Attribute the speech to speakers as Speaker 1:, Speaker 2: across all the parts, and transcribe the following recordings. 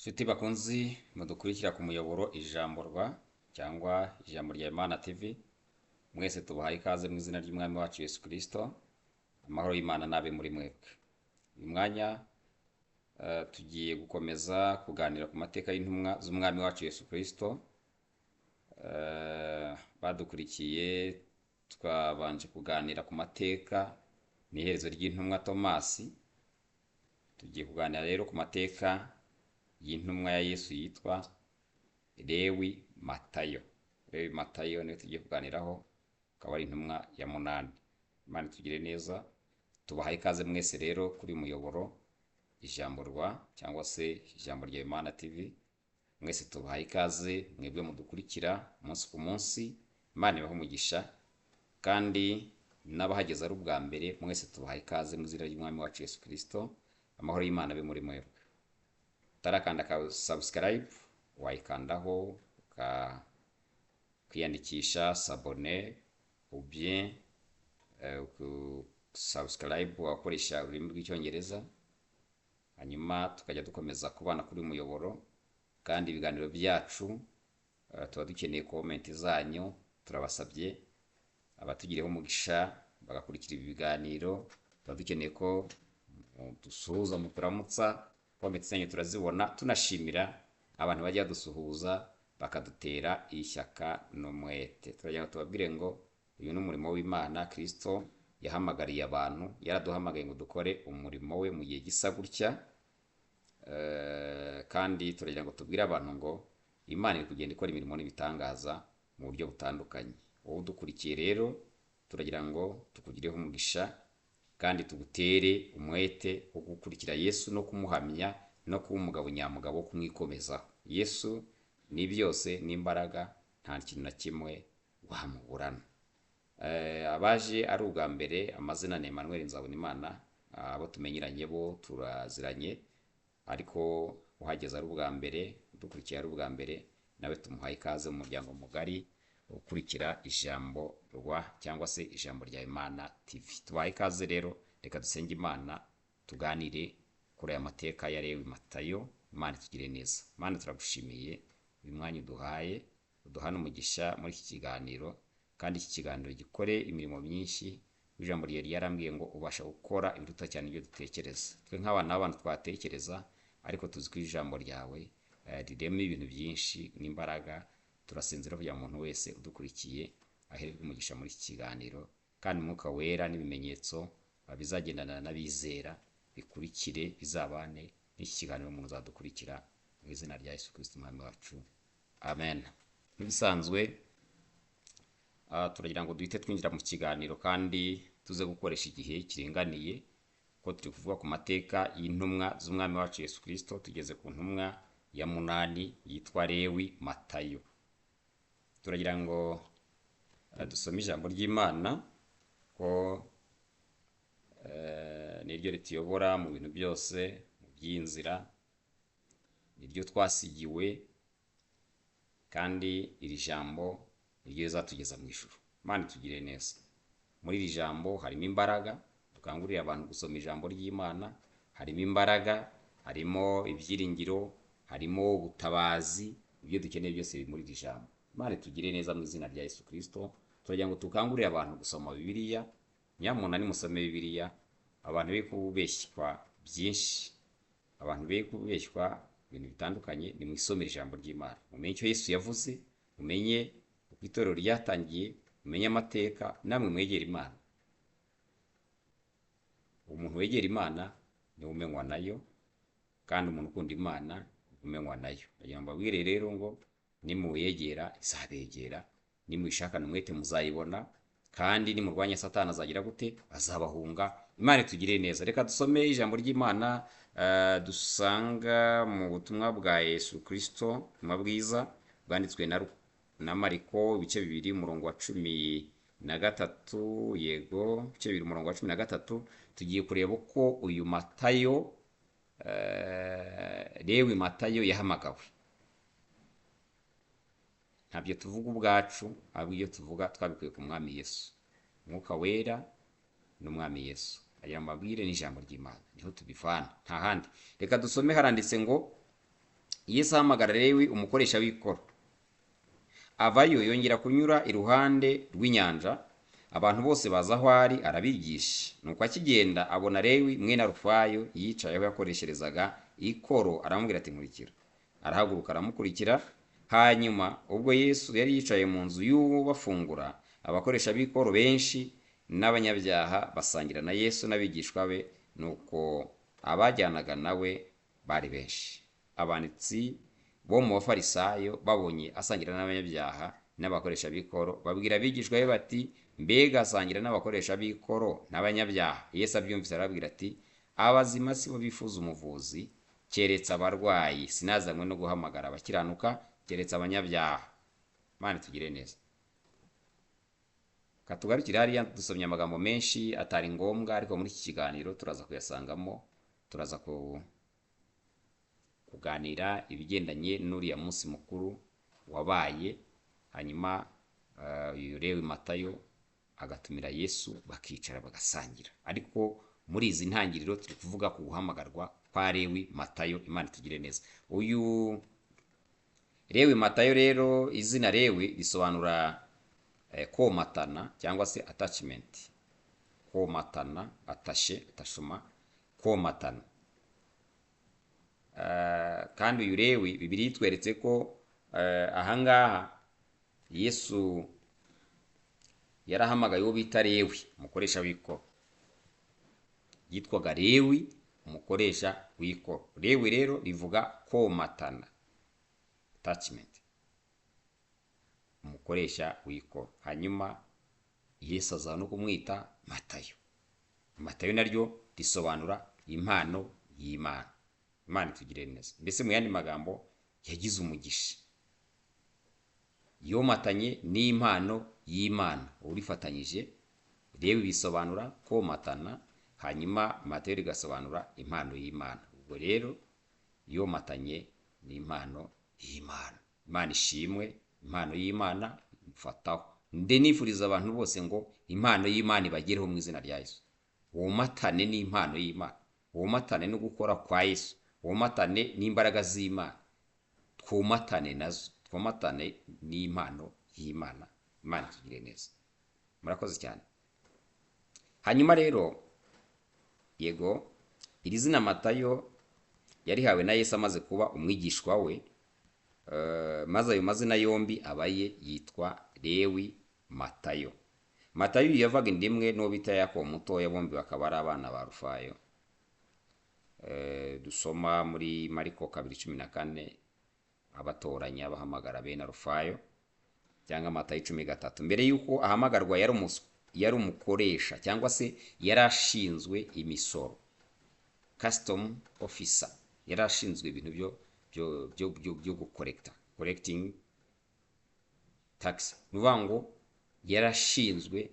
Speaker 1: Nshuti bakunzi mudukurikira ku muyoboro Ijambo rwa cyangwa Ijambo rya Imana TV, mwese tubahaye ikaze mu izina ry'Umwami wacu Yesu Kristo. Amahoro y'Imana n'abe muri mwebwe. Uyu mwanya tugiye gukomeza kuganira ku mateka y'intumwa z'Umwami wacu Yesu Kristo. Badukurikiye twabanje kuganira ku mateka n'iherezo ry'intumwa Tomasi. Tugiye kuganira rero ku mateka y'intumwa ya Yesu yitwa Lewi Matayo. Lewi Matayo niwe tugiye kuganiraho, akaba ari intumwa ya munani. Imana itugire neza, tubahaye ikaze mwese rero kuri uyu muyoboro Ijambo rwa cyangwa se Ijambo rya Imana TV. Mwese tubahaye ikaze mwebwe mudukurikira umunsi ku munsi, Imana ibahe umugisha, kandi n'abahageze ari ubwa mbere mwese tubahaye ikaze mu izina ry'Umwami wacu Yesu Kristo. Amahoro y'Imana abe muri mwebwe. Utarakanda ka subscribe wayikandaho ukiyandikisha s'abonner ou bien subscribe wakoresha ururimi rw'Icyongereza, hanyuma tukajya dukomeza kubana kuri uyu muyoboro. Kandi ibiganiro byacu tuba dukeneye comment zanyu, turabasabye abatugiriyeho umugisha bagakurikira ibi biganiro, tuba dukeneye ko dusuhuza muturamutsa, comment zanyu turazibona, tunashimira abantu bajya badusuhuza bakadutera ishyaka n'umwete. Turagira ngo tubabwire ngo uyu ni umurimo w'Imana. Kristo yahamagariye abantu, yaraduhamagaye ngo dukore umurimo we mu gihe gisa gutya. Kandi turagira ngo tubwire abantu ngo Imana iri kugenda ikora imirimo n'ibitangaza mu buryo butandukanye. Wowe udukurikiye rero turagira ngo tukugireho umugisha kandi tugutere umwete wo gukurikira Yesu no kumuhamya no kuba umugabo nyamugabo wo kumwikomezaho. Yesu ni byose n'imbaraga, nta kintu na kimwe wamuburana. Abaje ari ubwa mbere, amazina ni Emmanuel Nzabonimana, abo tumenyeranye bo turaziranye, ariko uhageze ari ubwa mbere, udukurikiye ari ubwa mbere, nawe tumuhaye ikaze mu muryango mugari ukurikira Ijambo rwa cyangwa se Ijambo rya Imana TV. Tubahaye ikaze rero, reka dusenge Imana tuganire kuri aya mateka ya Lewi Matayo. Imana itugire neza. Imana turagushimiye uyu mwanya uduhaye, uduhane umugisha muri iki kiganiro, kandi iki kiganiro gikore imirimo myinshi. Ijambo ryawe ryarambwiye ngo ubasha gukora ibiruta cyane ibyo dutekereza. Twe nk'abana b'abantu twatekereza, ariko tuzi ko ijambo ryawe rirema ibintu byinshi n'imbaraga. Turasinzira kugira ngo umuntu wese udukurikiye ahererwe umugisha muri iki kiganiro, kandi Umwuka Wera n'ibimenyetso bizagendana n'abizera bikurikire, bizabane n'iki kiganiro umuntu uzadukurikira, mu izina rya Yesu Kristo Umwami wacu, amen. Nk'ibisanzwe turagira ngo duhite twinjira mu kiganiro kandi tuze gukoresha igihe kiringaniye, ko turi kuvuga ku mateka y'intumwa z'Umwami wacu Yesu Kristo. Tugeze ku ntumwa ya munani yitwa Lewi Matayo. Turagira ngo dusome ijambo ry'Imana ko niryo rituyobora mu bintu byose, mu by'inzira, niryo twasigiwe, kandi iri jambo niryo rizatugeza mu ijuru. Imana itugire neza. Muri iri jambo harimo imbaraga, dukangurira abantu gusoma ijambo ry'Imana. Harimo imbaraga, harimo ibyiringiro, harimo ubutabazi, ibyo dukeneye byose biri muri iri jambo. Imana itugire neza mu izina rya Yesu Kristo. Turagira ngo dukangurire abantu gusoma Bibiliya. Nyamuneka nimusome Bibiliya, abantu be kubeshywa byinshi, abantu be kubeshywa ibintu bitandukanye, nimwisomere ijambo ry'Imana, mumenye icyo Yesu yavuze, mumenye uko itorero ryatangiye, mumenye amateka, namwe mwegere Imana. Umuntu wegera Imana niwe umenywa nayo, kandi umuntu ukunda Imana umenywa nayo. Ndagira ngo mbabwire rero ngo nimuyegera izabegera, nimuyishakana umwete muzayibona, kandi nimurwanya Satani azagira gute? Azabahunga. Imana itugirire neza. Reka dusome ijambo ry'Imana dusanga mu butumwa bwa Yesu Kristo, ubutumwa bwiza bwanditswe na Mariko, ibice 2 umurongo wa 13. Yego, ibice 2 umurongo wa 13. Tugiye kureba uko uyu Matayo, Lewi Matayo yahamagawe. Ntabyo tuvuga ubwacu, ahubwo ibyo tuvuga twabikuye ku Mwami Yesu. Umwuka Wera n'Umwami Yesu. Aya mabwire n'ijambo ry'Imana niho tubivana, nta handi. Reka dusome, haranditse ngo Yesu ahamagara Lewi umukoresha w'ikoro. Avayo yongera kunyura iruhande rw'inyanja, abantu bose baza aho ari arabigisha. Nuko akigenda abona Lewi mwene Alufayo yicaye aho yakoresherezaga ikoro, aramubwira ati nkurikira. Arahaguruka aramukurikira. Hanyuma ubwo Yesu yari yicaye mu nzu y'uwo bafungura, abakoresha b'ikoro benshi n'abanyabyaha basangira na Yesu n'abigishwa be, nuko abajyanaga nawe bari benshi. Abanditsi bo mu bafarisayo babonye asangira n'abanyabyaha n'abakoresha b'ikoro, babwira abigishwa be bati mbega asangira n'abakoresha b'ikoro n'abanyabyaha. Yesu abyumvise arababwira ati abazima si bo bifuza umuvuzi, keretse abarwayi. Sinazanywe no guhamagara abakiranuka, keretse abanyabyaha. Imana itugire neza. Katugarukire hariya, dusomye amagambo menshi atari ngombwa, ariko muri iki kiganiro turaza kuyasangamo, turaza kuganira ibigendanye n'uriya munsi mukuru wabaye. Hanyuma uyu Lewi Matayo agatumira Yesu bakicara bagasangira. Ariko muri izi ntangiriro turi kuvuga ku guhamagarwa kwa Lewi Matayo. Imana itugire neza. Uyu Lewi Matayo rero, izina Lewi risobanura komatana cyangwa se attachment. Komatana, atashe, atashuma, komatana. Kandi uyu Lewi Bibiliya itweretse ko ahangaha Yesu yarahamagaye uwo bita Lewi umukoresha w'ikoro. Yitwaga Lewi umukoresha w'ikoro. Lewi rero rivuga komatana, attachment, umukoresha w'ikoro. Hanyuma Yesu aza no kumwita Matayo. Matayo naryo risobanura impano y'Imana. Imana itugirire neza. Mbese mu yandi magambo yagize umugisha, yomatanye n'impano y'Imana, urifatanyije. Lewi bisobanura komatana, hanyuma Matayo rigasobanura impano y'Imana. Ubwo rero yomatanye n'impano y'Imana. Imana ishimwe, impano y'Imana imfataho. Nde nifuriza abantu bose ngo impano y'Imana ibagereho mu izina rya Yesu. Womatane n'impano y'Imana, womatane no gukora kwa Yesu, womatane n'imbaraga z'Imana, twomatane nazo, twomatane n'impano y'Imana. Imana itugire neza. Murakoze cyane. Hanyuma rero yego, iri zina Matayo yarihawe na Yesu amaze kuba umwigishwa we, maze ayo mazina yombi abaye yitwa Lewi Matayo. Matayo yavaga inda imwe n'uwo bita Yakobo mutoya, bombi bakaba ari abana ba Rufayo. Dusoma muri Mariko 2:14, abatoranya bahamagara bene Rufayo, cyangwa Matayo 13. Mbere y'uko ahamagarwa yari umukoresha cyangwa se yari ashinzwe imisoro, custom officer. Yari ashinzwe ibintu byo gukorekta, collecting tax. Ni ukuvuga ngo yari ashinzwe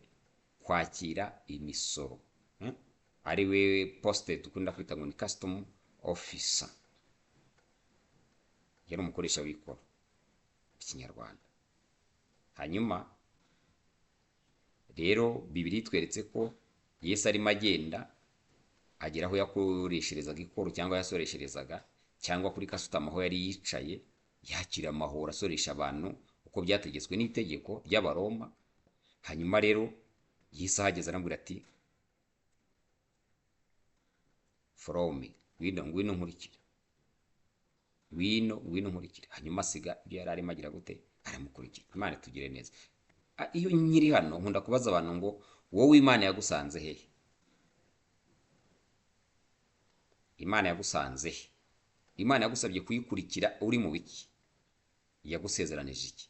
Speaker 1: kwakira imisoro, ari we poste dukunda kwita ngo ni custom officer. Yari umukoresha w'ikoro Kinyarwanda. Hanyuma rero Bibiliya itweretse ko Yesu arimo agenda agera aho yakoresherezaga ikoro cyangwa yasoresherezaga, cyangwa kuri kasutamo aho yari yicaye yakira amahoro asoresha abantu uko byategetswe n'itegeko ry'Abaroma. Hanyuma rero Yesu ahageze aramubwira ati follow me, ngwino ngwino nkurikira, ngwino ngwino nkurikira. Hanyuma asiga ibyo yari arimo agira gute, aramukurikira. Imana itugire neza. Iyo nkiri hano nkunda kubaza abantu ngo wowe Imana yagusanze hehe? Imana yagusanze he? Imana yagusabye kuyikurikira uri mu biki? Yagusezeranije iki?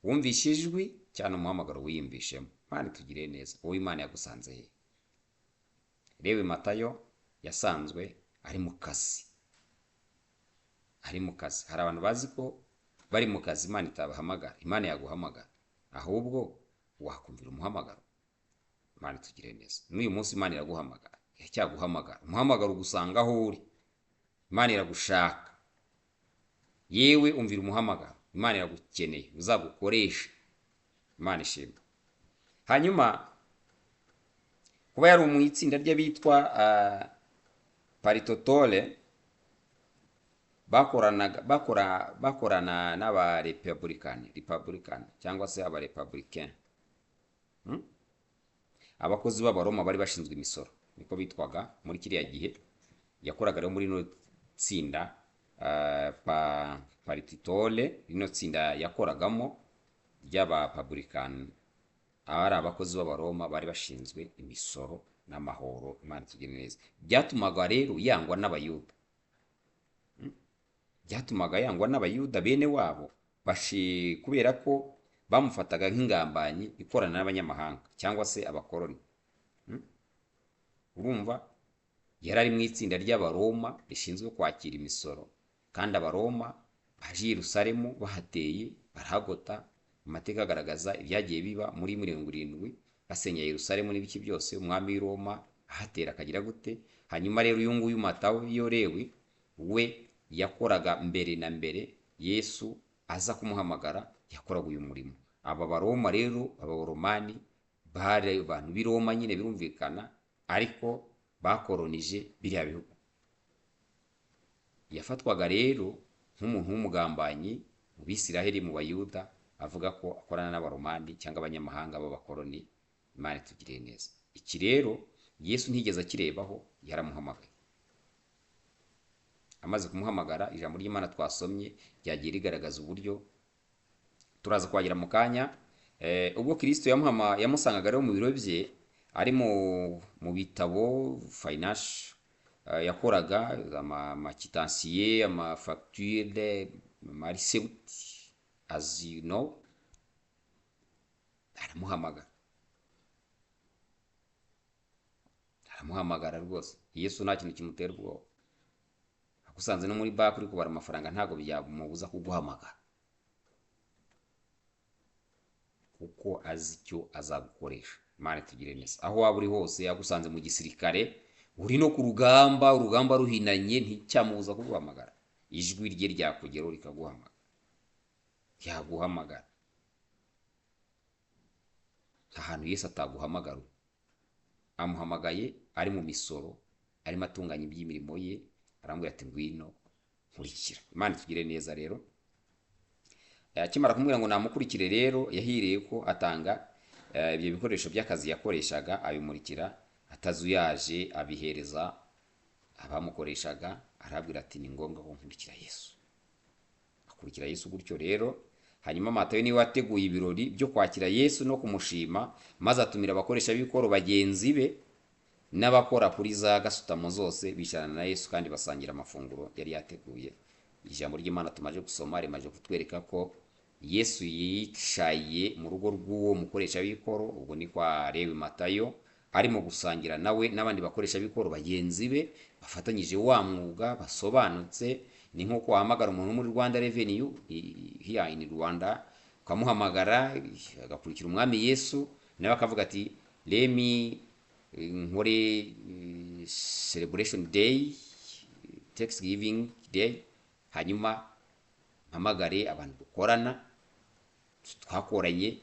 Speaker 1: Wumvishe ijwi cyane umuhamagaro wiyumvishemo. Imana itugire neza. Wowe Imana yagusanze he? Lewi Matayo yasanzwe ari mu kazi. Ari mu kazi. Hari abantu bazi ko bari mu kazi Imana itabahamagara. Imana yaguhamagara, ahubwo wakumvira umuhamagaro. Imana itugire neza. N'uyu munsi Imana iraguhamagara, iracyaguhamagara. Umuhamagaro ugusanga aho uri. Imana iragushaka. Yewe umvira umuhamagaro, Imana iragukeneye, uzagukoresha. Imana ishimwe. Hanyuma kuba yari mu itsinda ry'abitwa Paritotole, bakoranaga bakora bakorana n'aba Republican Republican cyangwa se aba Republicain. Abakozi b'Abaroma bari bashinzwe imisoro, niko bitwaga muri kiriya gihe. Yakoraga rero muri rino tsinda, Partitore, rino tsinda yakoragamo ry'Abapaburikani, abari abakozi b'Abaroma bari bashinzwe imisoro n'amahoro. Imana itugire neza. Byatumaga rero yangwa n'Abayuda, byatumaga yangwa n'Abayuda bene wabo, kubera ko bamufataga nk'ingambanyi ikorana n'abanyamahanga cyangwa se abakoloni. Urumva yari ari mu itsinda ry'Abaroma rishinzwe kwakira imisoro, kandi Abaroma baje i Yerusalemu bahateye barahagota. Amateka agaragaza ibyagiye biba muri 70 basenya Yerusalemu n'ibiki byose, umwami w'i Roma ahatera akagira gute. Hanyuma rero uyu nguyu Matayo Lewi we yakoraga mbere na mbere Yesu aza kumuhamagara, yakoraga uyu murimo. Aba Baroma rero, Abaromani bari abantu b'i Roma nyine birumvikana, ariko bakoronije biriya bihugu. Yafatwaga rero nk'umuntu w'umugambanyi mu Bisiraheli, mu Bayuda, avuga ko akorana n'Abaromani cyangwa abanyamahanga b'abakoloni. Imana itugiriye neza. Iki rero Yesu ntiyigeze akirebaho, yaramuhamagaye. Amaze kumuhamagara, ijambo ry'Imana twasomye ryagiye rigaragaza uburyo turaza kuhagera mu kanya. Ubwo Kristo yamusangaga rero mu biro bye, ari mu bitabo finance, yakoraga amakitansiye, amafacture, amarisewuti, as you know, aramuhamagara, aramuhamagara rwose. Yesu nta kintu kimutera ubwoba. Agusanze no muri banki uri kubara amafaranga, ntabwo byamubuza kuguhamagara, kuko azi icyo azagukoresha. Imana itugire neza. Aho waba uri hose, agusanze mu gisirikare, uri no ku rugamba, urugamba ruhinanye, nticyamubuza kuguhamagara. Ijwi rye ryakugeraho rikaguhamagara, yaguhamagara. Nta hantu Yesu ataguhamagara. Amuhamagaye ari mu misoro, arimo atunganya iby'imirimo ye, arambwira ati ngwino nkurikira. Imana itugire neza rero. Akimara kumubwira ngo namukurikire rero, yahiriye ko atanga ibyo bikoresho by'akazi yakoreshaga, abimurikira atazuyaje, abihereza abamukoreshaga, arabwira ati ni ngombwa ko nkurikira Yesu. Akurikira Yesu gutyo rero. Hanyuma Matayo niwe wateguye ibirori byo kwakira Yesu no kumushima, maze atumira abakoresha b'ikoro bagenzi be n'abakora kuri za gasutamo zose, bicarana na Yesu kandi basangira amafunguro yari yateguye. Ijambo ry'Imana tumaze gusoma rimaze kutwereka ko Yesu yicaye mu rugo rw'uwo mukoresha w'ikoro, ubwo ni kwa Lewi Matayo, arimo gusangira nawe n'abandi bakoresha b'ikoro bagenzi be bafatanyije wa mwuga, basobanutse. Ni nk'uko wahamagara umuntu muri Rwanda Revenue here in Rwanda, ukamuhamagara agakurikira umwami Yesu, nawe akavuga ati let me nkore celebration day, Thanksgiving day, hanyuma mpamagare abantu dukorana twakoranye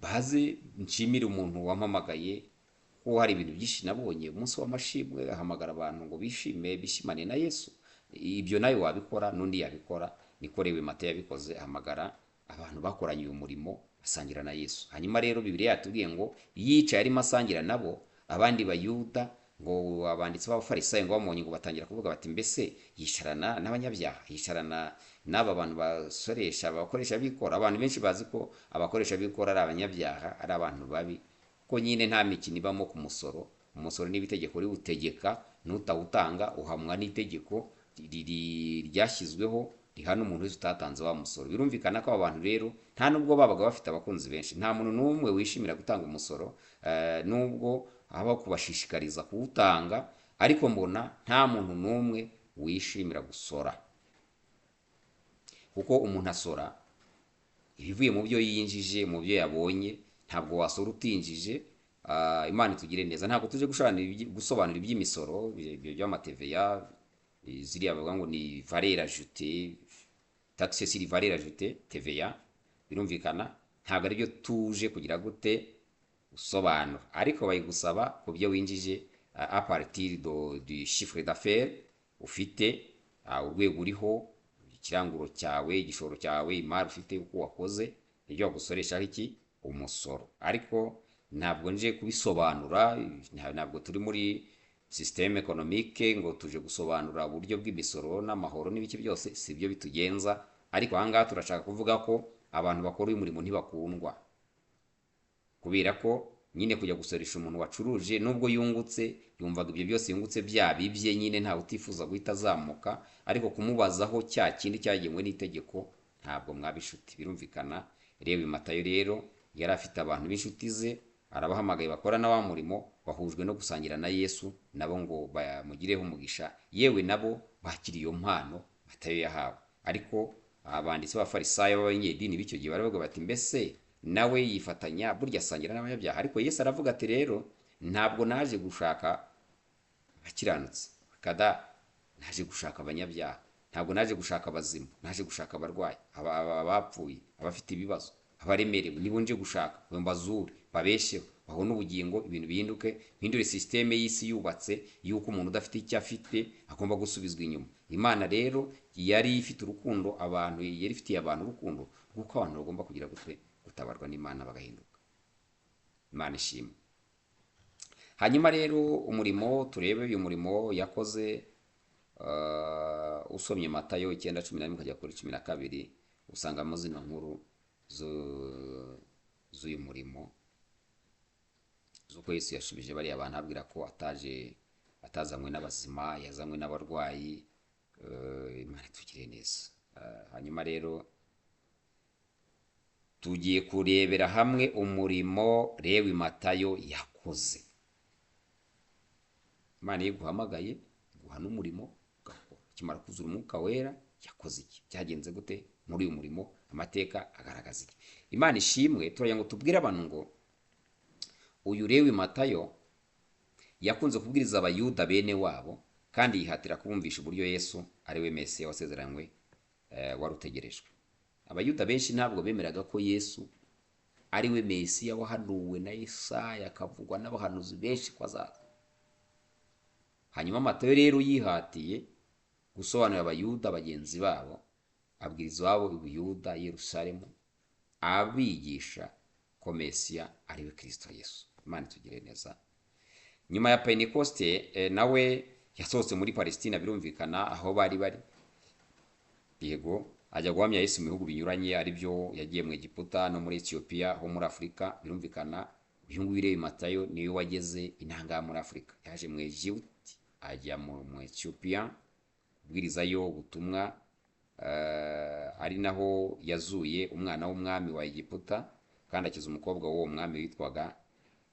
Speaker 1: baze nshimire umuntu wampamagaye, ko hari ibintu byinshi nabonye. Umunsi w'amashimwe ahamagara abantu ngo bishime, bishimane na Yesu. Ibyo nawe wabikora n'undi yabikora. Niko Lewi Matayo yabikoze, ahamagara abantu bakoranye uyu murimo basangira na Yesu. Hanyuma rero Bibiliya yatubwiye ngo yicaye arimo asangira nabo, abandi Bayuda ngo abanditsi b'Abafarisayo ngo bamubonye ngo batangira kuvuga bati mbese yicarana n'abanyabyaha, yicarana n'aba bantu basoresha, abakoresha b'ikoro. Abantu benshi bazi ko abakoresha b'ikoro ari abanyabyaha, ari abantu babi, ko nyine nta mikino ibamo ku musoro. Umusoro niba itegeko riwutegeka, n'utawutanga uhamwa n'itegeko ryashyizweho rihana umuntu wese utatanze wa musoro. Birumvikana ko aba bantu rero nta nubwo babaga bafite abakunzi benshi, nta muntu n'umwe wishimira gutanga umusoro, nubwo haba kubashishikariza kuwutanga, ariko mbona nta muntu n'umwe wishimira gusora, kuko umuntu asora ibivuye mu byo yinjije, mu byo yabonye. Ntabwo wasora utinjije. Imana itugire neza. Ntabwo tuje gusobanura iby'imisoro, ibyo by'amateveya, ziriya bavuga ngo ni valeur ajoutée, taxe sur valeur ajoutée, TVA, birumvikana ntabwo aribyo tuje kugira gute gusobanura, ariko bayigusaba ku byo winjije, à partir du chiffre d'affaires ufite, urwego uriho. Ikiranguro cyawe, igishoro cyawe, imari ufite, uko wakoze, nibyo bagusoreshaho iki? Umusoro. Ariko ntabwo nje kubisobanura, ntabwo turi muri système économique ngo tuje gusobanura uburyo bw'imisoro n'amahoro n'ibiki byose, si byo bitugenza. Ariko aha ngaha turashaka kuvuga ko abantu bakora uyu murimo ntibakundwa, kubera ko nyine kujya gusoresha umuntu wacuruje nubwo yungutse, yumvaga ibyo byose yungutse byaba ibye nyine, ntawe utifuza guhita azamuka, ariko kumubazaho cya kindi cyagenwe n'itegeko ntabwo mwaba inshuti. Birumvikana. Reba Matayo rero yari afite abantu b'inshuti ze, arabahamagaye bakora na wa murimo, bahujwe no gusangira na Yesu, nabo ngo bamugireho umugisha, yewe nabo bakiriye iyo mpano Matayo yahawe. Ariko abanditsi b'abafarisayo b'abanyedini b'icyo gihe baravuga bati mbese nawe yifatanya, burya asangira n'abanyabyaha. Ariko Yesu aravuga ati rero ntabwo naje gushaka abakiranutsi, kada naje gushaka abanyabyaha, ntabwo naje gushaka abazima, naje gushaka abarwayi, abapfuye, abafite ibibazo, abaremerewe, nibo nje gushaka ngo mbazure, babesheho, babone ubugingo, ibintu bihinduke, mpindure système y'isi yubatse yuko umuntu udafite icyo afite agomba gusubizwa inyuma. Imana rero yari ifite urukundo, abantu yari ifitiye abantu urukundo rw'uko abantu bagomba kugira gute? Gutabarwa n'Imana bagahinduka. Imana ishimwe. Hanyuma rero umurimo turebe uyu murimo yakoze, usomye Matayo 9:11 ukajya kuri 12 usangamo zino nkuru z'uyu murimo, z'uko Yesu yashubije bariya bantu ababwira ko atazanywe n'abazima, yazanywe n'abarwayi. Imana itugirire neza. Hanyuma rero tugiye kurebera hamwe umurimo Lewi Matayo yakoze. Imana iyo iguhamagaye iguha n'umurimo ugakora. Ukimara kuzura umwuka wera yakoze iki? Byagenze gute muri uyu murimo? Amateka agaragaza iki? Imana ishimwe. Turagira ngo tubwire abantu ngo uyu Lewi Matayo yakunze kubwiriza abayuda bene wabo, kandi yihatira kubumvisha uburyo Yesu ari we Mesiya wasezeranywe, wari utegerejwe. Abayuda benshi ntabwo bemeraga ko Yesu ari we Mesiya wahanuwe na Yesaya, akavugwa n'abahanuzi benshi ko azaza. Hanyuma Matayo rero yihatiye gusobanurira abayuda bagenzi babo, abwiriza iwabo i Buyuda, i Yerusalemu, abigisha ko Mesiya ari we Kristo Yesu. Imana itugirire neza. Nyuma ya Pentekoste nawe yasohotse muri Palestina, birumvikana aho bari bari, yego, ajya guhamya Yesu mu bihugu binyuranye, aribyo yagiye mu Egiputa no muri Ethiopia ho muri Afurika. Birumvikana uyu nguyu Lewi Matayo niwe wageze intanga muri Afurika, yaje mu Egypt, ajya mu Ethiopia kubwirizayo ubutumwa, ari naho yazuye umwana w'umwami wa Egiputa, kandi akiza umukobwa w'uwo mwami witwaga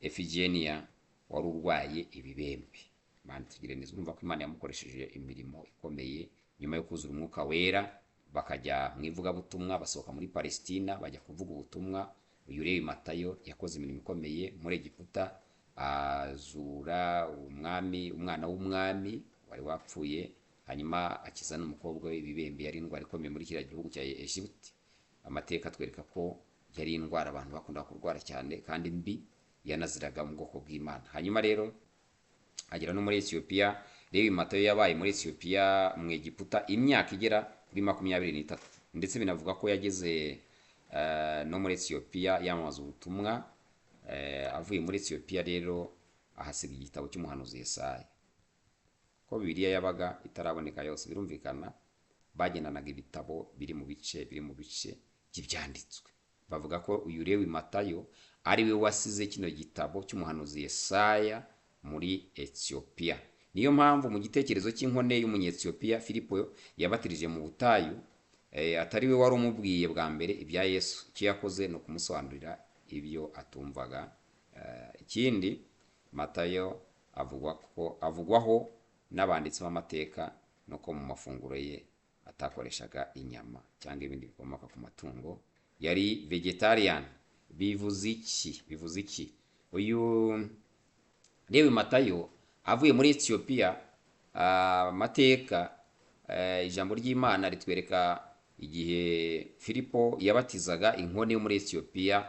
Speaker 1: Efigenia wari urwaye ibibembe. Imana itugirire neza. Urumva ko Imana yamukoresheje imirimo ikomeye nyuma yo kuzura umwuka wera, bakajya mu ivugabutumwa, basohoka muri Palestina bajya kuvuga ubutumwa. Uyu Lewi Matayo yakoze imirimo ikomeye muri Egiputa, azura umwami, umwana w'umwami wari wapfuye, hanyuma akiza n'umukobwa we ibibembe, yari indwara ikomeye muri kiriya gihugu cya Egypt. Amateka atwereka ko yari indwara abantu bakunda kurwara cyane kandi mbi, yanaziraga mu bwoko bw'Imana. Hanyuma rero agera no muri Ethiopia. Lewi Matayo yabaye muri Ethiopia mu Egiputa imyaka igera kuri 23, ndetse binavuga ko yageze no muri Ethiopia yamamaza ubutumwa. Avuye muri Ethiopia rero ahasiga igitabo cy'umuhanuzi Yesaya. Ko Bibiliya yabaga itaraboneka yose, birumvikana bagendanaga ibitabo biri mu bice by'ibyanditswe. Bavuga ko uyu Lewi Matayo ari we wasize kino gitabo cy'umuhanuzi Yesaya muri Ethiopia. Niyo mpamvu mu gitekerezo cy'inkone y'umunyethiopia Filipo yabatirije mu butayu, atari we wari umubwiye bwa mbere ibya Yesu. Icyo yakoze ni ukumusobanurira ibyo atumvaga. Ikindi Matayo avugwaho n'abanditsi b'amateka nuko mu mafunguro ye atakoreshaga inyama cyangwa ibindi bikomoka ku matungo, yari vegetarian. Bivuze iki? Bivuze iki? Uyu Lewi Matayo avuye muri Ethiopia, amateka, ijambo ry'Imana ritwereka igihe Filipo yabatizaga inkone yo muri Ethiopia,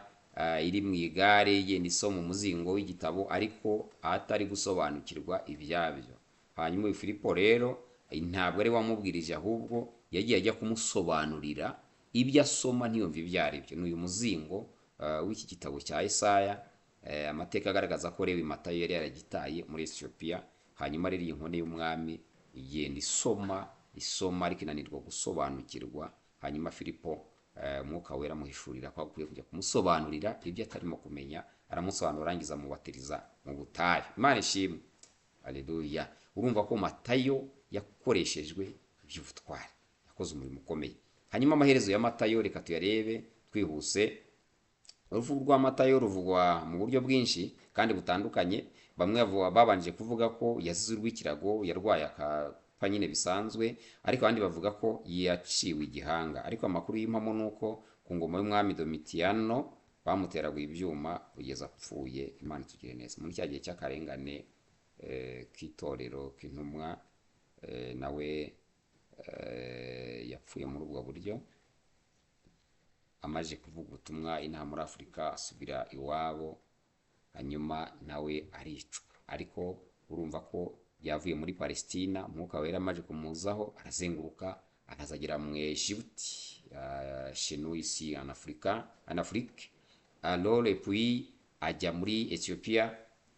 Speaker 1: iri mu igare yenda isoma umuzingo w'igitabo ariko atari gusobanukirwa ibyabyo. Hanyuma uyu Filipo rero ntabwo ari wamubwirije, ahubwo yagiye ajya kumusobanurira ibyo asoma ntiyumve ibyo ari byo. Ni uyu muzingo w'iki gitabo cya Yesaya. Amateka agaragaza ko Lewi Matayo yari yaragitaye muri Ethiopia. Hanyuma rero iyi nkone y'umwami igenda isoma isoma, ariko inanirwa gusobanukirwa. Hanyuma Filipo, Umwuka Wera amuhishurira ko akwiye kujya kumusobanurira ibyo atarimo kumenya, aramusobanura, arangiza amubatiriza mu butayu. Imana ishimwe, haleluya. Urumva ko Matayo yakoreshejwe iby'ubutwari, yakoze umurimo ukomeye. Hanyuma amaherezo ya Matayo reka tuyarebe twihuse. Urupfu rwa Matayo ruvugwa mu buryo bwinshi kandi butandukanye. Bamwe babanje kuvuga ko yazize urw'ikirago, yarwaye akapfa nyine bisanzwe, ariko abandi bavuga ko yaciwe igihanga. Ariko amakuru y'impamo ni uko ku ngoma y'umwami Domitiyano bamuteraguye ibyuma kugeza apfuye. Imana itugire neza. Muri cya gihe cy'akarengane k'itorero k'intumwa, nawe yapfuye muri ubwo buryo. Amaze kuvuga ubutumwa inaha muri Afurika, asubira iwabo, hanyuma nawe aricwa. Ariko urumva ko yavuye muri Palestina, Umwuka Wera amaze kumuzaho, arazenguruka, akazagera mu Egiputi, chez nous ici en Afrique, en Afrique. Alors et puis ajya muri Ethiopia,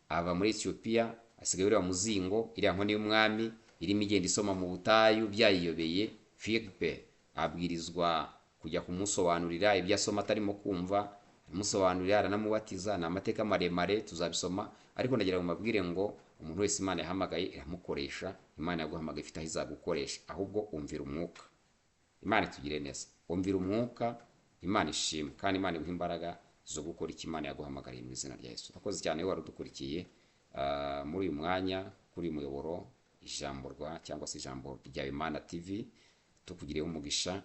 Speaker 1: ava muri Ethiopia asigaye uriya muzingo, iriya nkoni y'umwami irimo igenda isoma mu butayu byayiyobeye. Philippe abwirizwa kujya kumusobanurira ibyo asoma atarimo kumva, aramusobanurira, aranamubatiza. Ni amateka maremare, tuzabisoma, ariko ndagira ngo mbabwire ngo umuntu wese Imana yahamagaye iramukoresha. Imana yaguhamagaye ifite aho izagukoresha, ahubwo umvira Umwuka. Imana itugire neza. Umvira Umwuka, Imana ishimwe, kandi Imana iguhe imbaraga zo gukora icyo Imana yaguhamagariye mu izina rya Yesu. Urakoze cyane wowe wari udukurikiye muri uyu mwanya kuri uyu muyoboro Ijambo rwa cyangwa se Ijambo rya Imana TV. Tukugireho umugisha.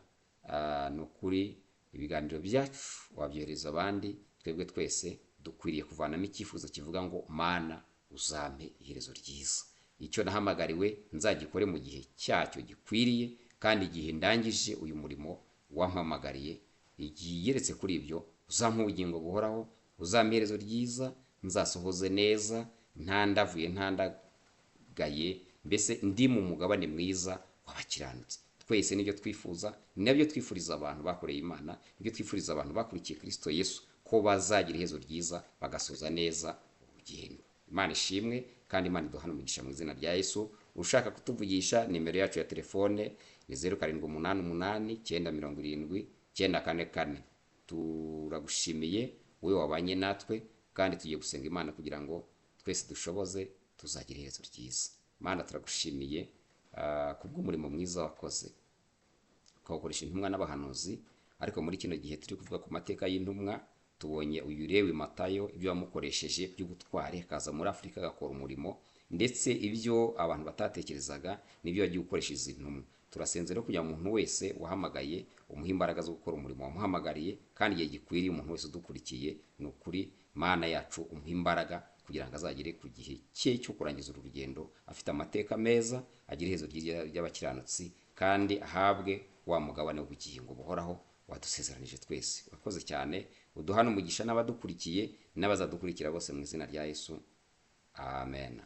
Speaker 1: Ni ukuri ibiganiro byacu wabyohereza abandi. Twebwe twese dukwiriye kuvanamo icyifuzo kivuga ngo: "Mana, uzampe iherezo ryiza, icyo nahamagariwe nzagikore mu gihe cyacyo gikwiriye, kandi igihe ndangije uyu murimo wampamagariye, igigeretse kuri ibyo uzampa ubugingo buhoraho, uzampa iherezo ryiza, nzasohoze neza ntandavuye ntandagaye, mbese ndi mu mugabane mwiza w'abakiranutsi." Twese nibyo twifuza, ni nabyo twifuriza abantu bakoreye Imana, nibyo twifuriza abantu bakurikiye Kristo Yesu, ko bazagira iherezo ryiza, bagasoza neza urugendo. Imana ishimwe, kandi Imana iduhane umugisha mu izina rya Yesu. Ushaka kutuvugisha, nimero yacu ya telefone ni 0788 979 44. Turagushimiye wowe wabanye natwe, kandi tugiye gusenga Imana kugira ngo twese dushoboze tuzagira iherezo ryiza. Mana, turagushimiye kubw'umurimo mwiza wakoze, ukawukoresha intumwa n'abahanuzi. Ariko muri kino gihe turi kuvuga ku mateka y'intumwa, tubonye uyu Lewi Matayo, ibyo wamukoresheje by'ubutwari, akaza muri Afurika agakora umurimo, ndetse ibyo abantu batatekerezaga nibyo yagiye gukoresha izi ntumwa. Turasenze rero kugira ngo umuntu wese wahamagaye umuhe imbaraga zo gukora umurimo wamuhamagariye, kandi igihe gikwiriye. Umuntu wese udukurikiye, ni ukuri Mana yacu, umuhe imbaraga kugira ngo azagere ku gihe cye cyo kurangiza uru rugendo afite amateka meza, agire iherezo ryiza ry'abakiranutsi, kandi ahabwe wa mugabane w'ubugingo buhoraho wadusezeranije twese. Urakoze cyane, uduhane umugisha n'abadukurikiye n'abazadukurikira bose mu izina rya Yesu, amen.